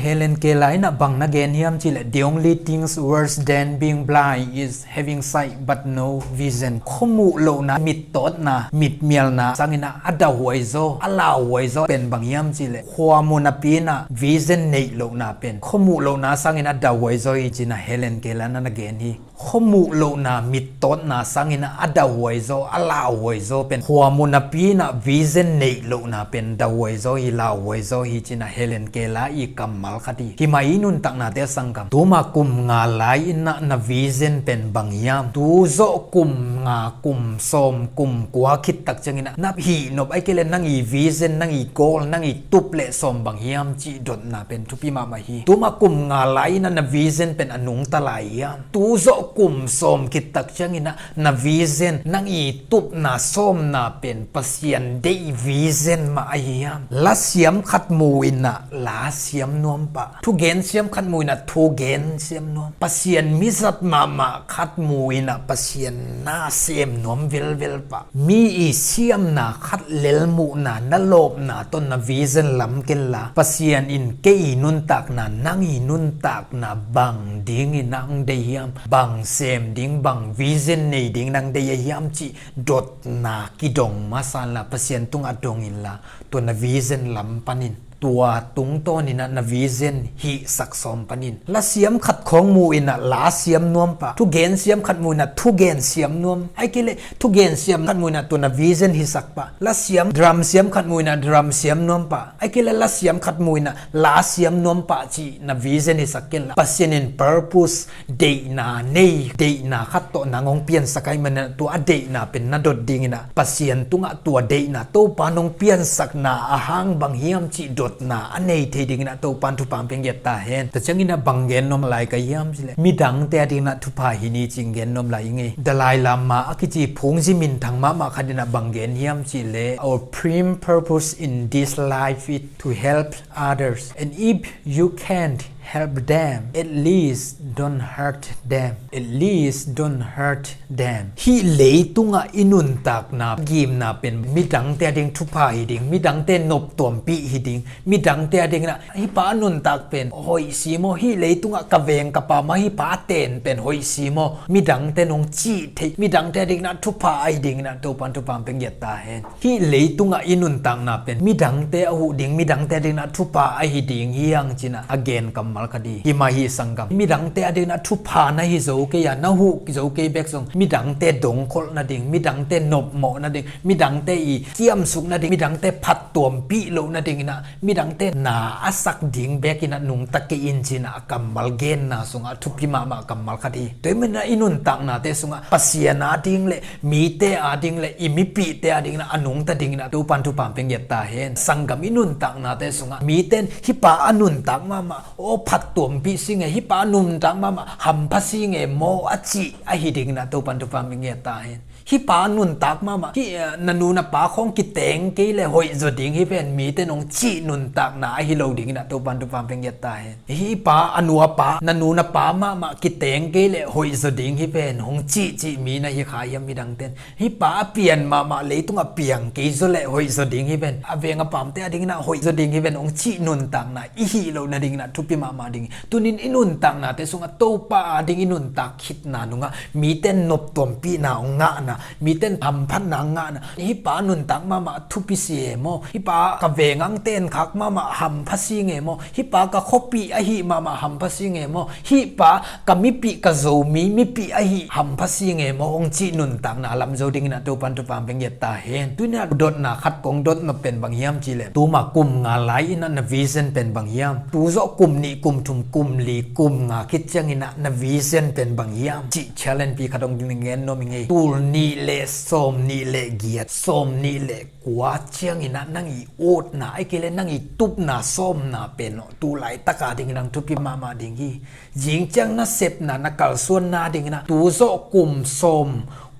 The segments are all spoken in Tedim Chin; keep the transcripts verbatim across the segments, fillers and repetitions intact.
Helen Keller in ah bang na gen hiam cih leh, "The only things worse than being blind is having sight but no vision." Khuamuh lohna, mittawtna, mitmialna sangin ah a dauhuai zaw, a lauhuai zaw pen bang hiam cih leh, khuamuh napi in ah vision neih lohna pen khuamuh lohna sangin a dauhuai zaw hi ci-in ah Helen Keller in ah na gen hi. Khuamuh lohna, mittawtna sangin ah a dauhuai zaw, a lauhuai zaw pen khuamuh napi in ah vision neih lohna pen dauhuai zaw hi, lauhuai zaw hi ci-in ah Helen Keller i kammal khat hi. Hi mah i nuntaknate a sanggam, tuma kum nga lai in ah na vision pen bang hiam? Tu zawh kum nga, kum sawm, kum kua khit tak ciangin ah na hih nop, ahih kei leh nang i vision, nang i goal, nang i tup le sawm bang hiam cih dotna pen thupi mahmah hi. Tuma kum nga lai in ah na vision pen a nungta lai hiam? Tu zawh kum sawm khit tak ciangin ah na vision, nang i tupna sawmna pen Pasian deih vision mah ahi hiam? Lasiam khat mu in ah la siam nuam pah. Thugen siam khat mu in ah thugen siam nuam. Pasian mizat mahmah khat mu in ah Pasian na sem nuam velvel pah. Mi i siamna khat lel muhna, na lawpna tawh na vision lam ken la, Pasian in kei i nuntakna, nang i nuntakna bang dingin ah hong deih hiam? Bang sem ding, bang vision nei dingin ah hong deih hiam cih dotna kidong masa in la, Pasian tungah dong in la, tua na vision lam panin, tua tungtawn in ah na vision hihsak sawm panin. Lasiam khat khawng mu in ah la siam nuam pah. Thugen siam khat mu in ah thugen siam nuam. Ahih kei leh thugen siam khat mu in ah tua na vision hisak pah. Lasiam, drum siam khat mu in ah drum siam nuam pah. Ahih kei leh lasiam khat mu in ah la siam nuam pah cih na vision hisak ken la, Pasian in purpose, deihna nei, deihna khat tawh nang hong piansak ahih manin ah tua a deihna pen na dot dingin ah, Pasian tungah tua deihna, Topa nong piansakna a hang bang hiam cih dotna a nei thei dingin ah Topa in thupha hong pia ngiat ta hen. Tua ciangin ah bang gen nuam lai ka hiam cih leh, midangte a dingin ah thupha hi ni ci-in gen nuam lai ing ei. Dalai Lama a kici phungzi minthang mahmah khat in ah bang gen hiam cih leh, "Our prime purpose in this life is to help others. And if you can't help them, at least don't hurt them. At least don't hurt them." Hih leitungah i nuntakna gimna pen midangte a ding thupha hi ding, midangte noptuampih hi ding, midangte a dingin ah, "Hih pa a nuntak pen hoih si maw, hih leitungah ka veng ka pam ah hih pa a ten pen hoih si maw," midangte in hong cih theih, midangte a dingin ah thupha ahi dingin ah Topa in thupha hong pia ngiat ta hen. Hih leitungah i nuntakna pen midangte a huh ding, midangte a dingin ah thupha ahi ding hi hang ci-in ah a gen kammal khat hi. Hi mah hi sanggam, midangte a dingin ah thupha na hi zo kei a, na huh zo kei bek zong, midangte dongkholh nading, midangte nopmawh nading, midangte i kiamsuk nading, midangte phattuampih loh nadingin ah, midangte na a sak ding bekin ah nungta kei in ci-in ah a kammal genna sungah a thupi mahmah kammal khat hi. Tua ahih manin ah i nuntaknate sungah Pasian a ding le mite a ding le i mipihte a dingin ah a nungta dingin ah Topa in thupha hong pia ngiat ta hen. Sanggam, i nuntaknate sungah mite in hih pa a nuntak mahmah, aw phattuampih si nge, hih pa a nuntak mahmah, hampha si nge maw a cih ahi dingin ah Topa in thupha hong pia ngiat ta hen. Hih pa a nuntak mahmah, hih, eh, na nu na pa khawng kiteng kei leh hoih zaw ding hi ven, mite in hong cih nuntakna ahi lo dingin ah Topa in thupha hong pia ngiat ta hen. Hih pa a nu a pa, na nu na pa mahmah kiteng kei leh hoih zaw ding hi ven, hong cihcih mi na hi kha hiam midangte in? Hih pa a pian mahmah, leitungah piang kei zaw leh hoih zaw ding hi ven, a veng a pamte a dingin ah hoih zaw ding hi ven, hong cih nuntakna i hih loh nadingin ah thupi mahmah ding hi. Tuni-in i nuntaknate sungah Topa a ding i nuntak khitna nungah mite in noptuampihna hong ngahna, mite in hamphatna hong ngahna, hih pa a nuntak mahmah thupi si e maw, hih pa ka veng ah hong tenkhak mahmah hampha si nge maw, hih pa ka khuapih ahih mahmah hampha si nge maw, hih pa ka mipih, ka Zomi mipih ahih hampha si nge maw, hong cih nuntakna lam zo dingin ah Topa in thupha hong pia ngiat ta hen. Tuni-in ah dotna khat kong dot nop pen bang hiam cih leh, tuma kum nga lai in ah na vision pen bang hiam? Tu zawh kum nih, kum thum, kum li, kum nga khit ciangin ah na vision pen bang hiam cih challenge pi khat hong gen nuam ing ei. Tul nih le sawm nih le giat, sawm nih le kua ciangin ah nang i utna, ahih kei leh nang i tupna sawmna pen aw, tu laitak a dingin ah thupi mahmah ding hi. Zing ciang na sepna, na kalsuanna dingin ah tu zawh kum sawm,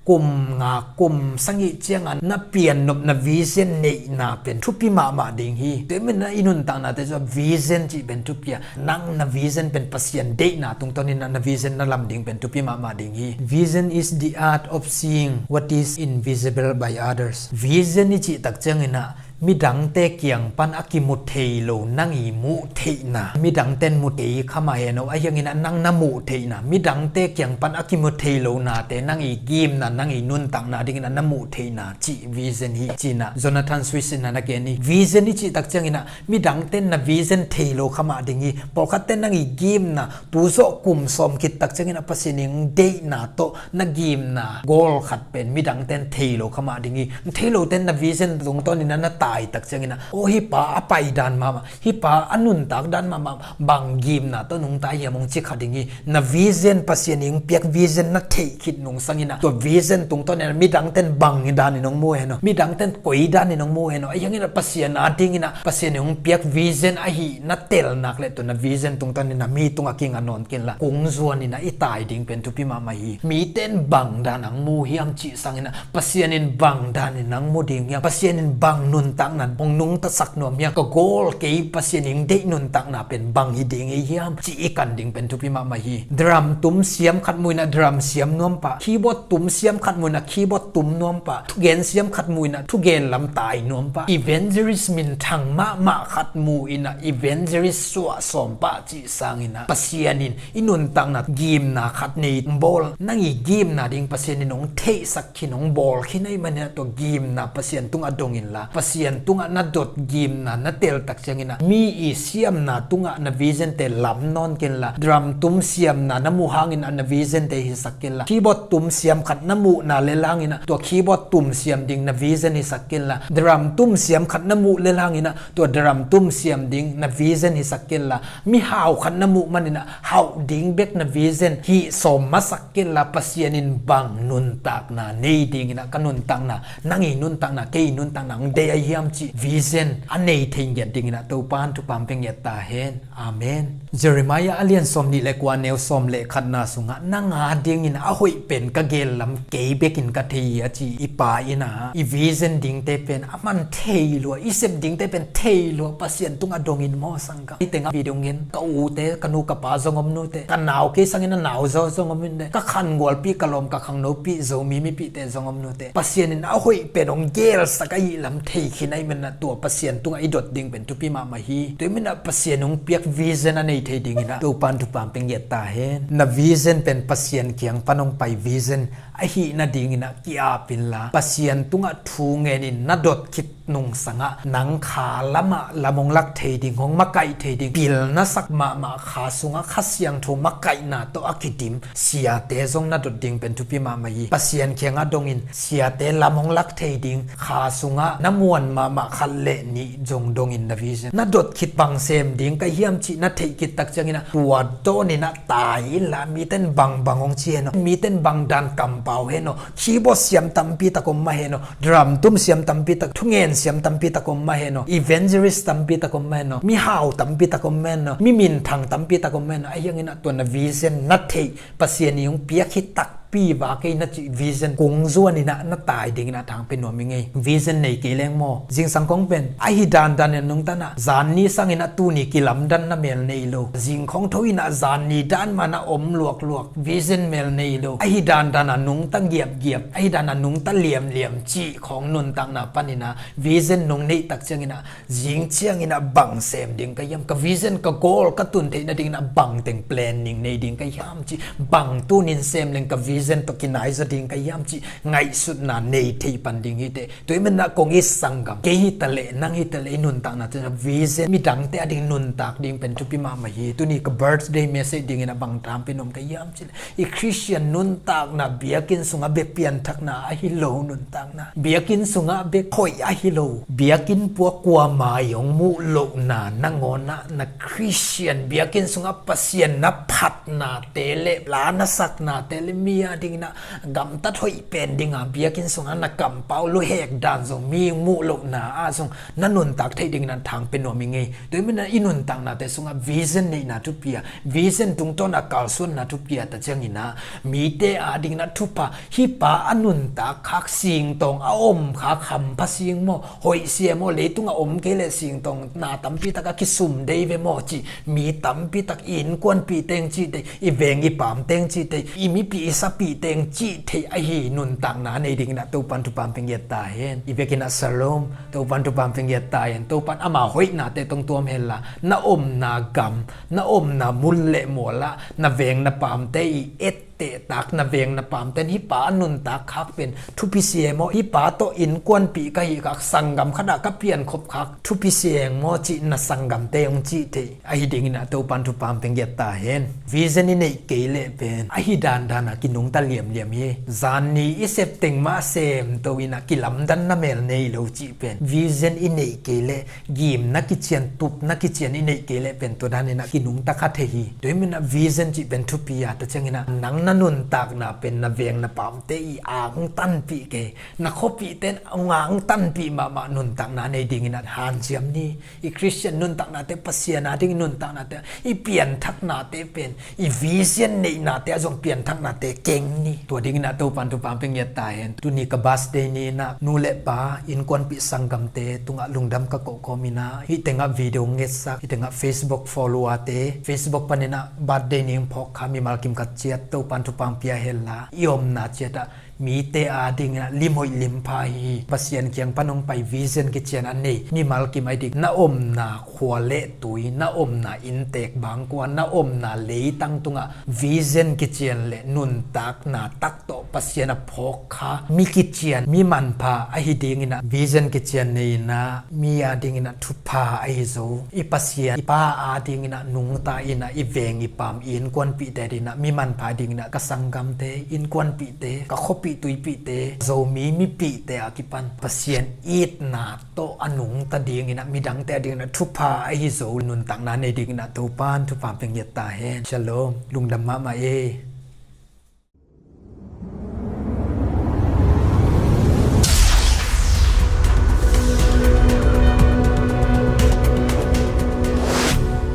kum nga, kum sagih ciangah na piannop, na vision neihna pen thupi mahmah ding hi. Tua ahih manin ah i nuntaknate sungah vision cih pen thupi a, nang na vision pen Pasian deihna tungtawnin ah na vision na lam ding pen thupi mahmah ding hi. Vision is the art of seeing what is invisible by others. Vision i cih tak ciangin ah Midangte kiang pan a kimu thei lo nang i muh theihna, midangten mu thei kha mah hen aw, ahi hangin ah nang na muh theihna, midangte kiang pan a kimu thei lo nate nang i gimna, nang i nuntakna dingin ah na muh theihna cih vision hi, ci-in ah Jonathan Swift in ah na gen hi. Vision i cih tak ciangin ah midangten na vision thei lo kha mah ding hi. Pawlkhatte nang i gimna, tu zawh kum sawm khit tak ciangin ah Pasian i hong deihna tawh na gimna goal khat pen midangten thei lo kha mah ding hi. Thei loten na vision tungtawnin ah na tai tak ciangin ah, aw, hih pa a pai dan mahmah, hih pa a nuntak dan mahmah, bang gimna tawh nungta hiam hong ci kha ding hi. Na vision, Pasian i hong piak vision na theih khit nungsangin ah tua vision tungtawnin ah midangten bang danin hong mu hen aw, midangten koi danin hong mu hen aw, ahi hangin ah Pasian a dingin ah Pasian i hong piak vision ahi na tel nak leh tua na vision tungtawnin ah mi tungah kinga nawn kei inla, kung zuanin ah i tai ding pen thupi mahmah hi. Miten bang dan hong mu hiam cih sangin ah Pasian in bang danin hong mu ding hiam, Pasian in bang nuntakna hong nungtasak nuam hiam, ka goal, kei Pasian i hong deih nuntakna pen bang hi ding ei hiam cih i kan ding pen thupi mahmah hi. Drum tum siam khat mu in ah drum siam nuam pah, keyboard tum siam khat mu in ah keyboard tum nuam pah, thugen siam khat mu in ah thugen lam tai nuam pah, evangelist minthang mahmah khat mu in ah evangelist suah sawm pah cih sangin ah Pasian in i nuntakna gimna khat nei bawl, nang i gimna ding Pasian in hong theihsak khin, hong bawl khin ahih manin ah tua gimna Pasian tungah dong inla, Pasian tungah na dot gimna na tel tak ciangin ah mi i siamna tungah na vision te lam nawn kei inla, drum tum siamna na muh hangin ah na vision te hisak kei inla, keyboard tum siam khat na muhna lel hangin ah tua keyboard tum siam ding na vision hisak kei inla, drum tum siam khat na muh lel hangin ah tua drum tum siam ding na vision hisak kei inla, mihau khat na muh manin ah hauh ding bek na vision hih sawm masak kei inla, Pasian in bang nuntakna nei dingin ah ka nuntakna, nang i nuntakna, kei i nuntakna hong deih ahi hiam cih vision a nei thei ngiat dingin ah Topa'n thupha hong pia ngiat ta hen. Amen. Jeremiah a lian sawm nih le kua, neu sawm le khatna sungah, nang a dingin a hoih pen ka geel lam kei bekin ka thei hi, a ci i pa in ah, i vision dingte pen a man thei lua, i sep dingte pen thei lua, Pasian tungah dong in maw sangkah. Hih tengah video ngen, ka ute, ka nu ka pa zong om nute, ka nau kei sangin a nau zaw zong om nute, ka khangualpi, ka lawm ka khangnopi, Zomi mipite zong om nute, Pasian in a hoih pen hong geelsak ahih lam thei khin ahih manin ah tua Pasian tungah i dot ding pen thupi mahmah hi. Tua ahih manin ah Pasian hong piak vision a nei thei dingin ah Topa'n thupha hong pia ngiat ta hen. Na vision pen Pasian kiang pan hong pai vision ahih nadingin ah ki-ap inla, Pasian tungah thu ngenin na dot khit nungsangah nang kha lamah lam hong lak thei ding, hong makaih thei ding, pilna sak mahmah, kha sungah Kha Siangtho makaihna tawh a kidim siate zong na dot ding pen thupi mahmah hi. Pasian kiangah dongin siate lam hong lak thei ding, kha sungah na muan mahmah khat le nih zong dongin na vision na dot khit, bang sem ding ka hiam cih na theih khit tak ciangin ah tua dawnin ah tai inla, miten bangbang hong ci hen aw, miten bang dan kampau hen aw, keyboard siam tampi tak om mah hen aw, drum tum siam tampi tak, thungen siam tampi tak om mah hen aw, evangelist tampi tak om mah hen aw, mihau tampi tak om mah hen aw, mi minthang tampi tak om mah hen aw, ahi hangin ah tua na vision na theih, Pasian i hong piak hi takpi vak ei na cih vision kung zuanin ah na tai dingin ah thangpia nuam ing ei. Vision nei kei leng maw, zingsang kong pen ahi dandan in nungta in ah, zanni sangin ah tuni kilamdanna mel nei lo, zing khawng tho in ah zanni dan man ah om luakluak, vision mel nei lo, ahi dandan ah nungta giapgiap, ahi dan ah nungta liamliam cih khawng nuntakna panin ah vision nong neih tak ciangin ah, zing ciangin ah bang sem ding ka hiam, ka vision, ka goal ka tun theih nadingin ah bang teng planning nei ding ka hiam cih, bang tunin sem leng ka vision tawh kinai zaw ding ka hiam cih ngaihsutna nei thei pan ding hi teh. Tua ahih manin ah kong it sanggam, kei hi taleh, nang hi taleh, i nuntakna tungah vision, midangte a ding nuntak ding pen thupi mahmah hi. Tuni ka birthday message dingin ah bang thangpia nuam ka hiam cih leh, i Khristian nuntakna biakinn sungah bek pianthakna ahi lo nuntakna, biakinn sungah bek hoih ahi lo, biakinn puak kuamah i hong muh lohna, nangawn ah na Khristian biakinn sungah Pasian na phatnate le la na saknate le mi a dingin ah gamtat hoih pen ding a, biakinn sungah na kampau luhek dan zong mi muh lohna ah zong na nuntak theih dingin ah thangpia nuam ing ei. Tua ahih manin ah i nuntaknate sungah vision neihna thupi a, vision tungtawn ah kalsuanna thupi a, ta ciangin ah mite a dingin ah thupha, hih pa a nuntak khak, singtawng a om khak, hampha sing maw, hoih sia maw, leitungah om kei leh singtawng na tampi tak a kisum dei ve maw cih mi tampi tak, i innkuanpih teng cih teh, i veng i paam teng cih teh, i mipih i sap pih teng cih theih ahi nuntakna nei dingin ah Topan thupha hong pia ta hen. I biakinn ah Shalom, Topan thupha hong pia ta hen. Topan ama hoihnate tawh tuam hen la, na omna gam, na omna mun le mual ah na veng na pamte i et tehtak, na veng na pamte in hih pa a nuntak khak pen thupi si e maw, hih pa tawh innkuanpih ka hih khak, sanggam khat ah ka piankhop khak thupi si e maw cih na sanggamte hong cih theih ahi dingin ah Topan thupha hong pia ta hen. Vision i neih kei leh pen ahi dandan ah kinungta liamliam hi. Zan ni i sep teng mah semto in ah kilamdanna mel nei lo cih pen vision i neih kei leh, gimna kician, tupna kician i neih kei leh pen tua danin ah kinungta kha thei hi. Tua ahih manin ah vision cih pen thupi a, tua ciangin ah nang na nuntakna pen na veng na pamte i angtanpih kei, na khuapihte in hong angtanpih mahmah nuntakna nei dingin ah hanciam ni. I Khristian nuntaknate, Pasian a ding nuntaknate, i pianthaknate pen i vision neihnate ah zong pianthaknate keng ni. Tua dingin ah Topan thupha hong pia ta hen. Tuni ka birthday ni-in ah nu le pa, innkuanpih sanggamte tungah lungdam ka kohkhawm in ah, hih tengah video ngetsak, hih tengah Facebook followerte, Facebook panin ah birthday ni hong phawk kha mimal kim ka ciat Topan thupha hong pia hen la, i omna ciat ah mite a dingin ah limhoih limpha hi. Pasian kiang pan hong pai vision kician a nei mimal kim a hi ding, na omna khua le tui, na omna inntek bangkua, na omna leitang tungah vision kician le nuntakna tak tawh Pasian a phawk kha mi kician, mi manpha ahi dingin ah vision kician nei in ah mi a dingin ah thupha ahi zo. I Pasian, i Pa a dingin ah nungta in ah i veng i pam, i innkuanpihte dingin ah mi manpha dingin ah ka sanggamte, innkuanpihte, ka khuapih tuipihte, Zomi mipihte a kipan Pasian itna tawh a nungta dingin ah midangte a dingin ah thupha ahi zo nuntakna nei dingin ah Topan thupha hong pia ta hen. Shalom. Lungdam mahmah e.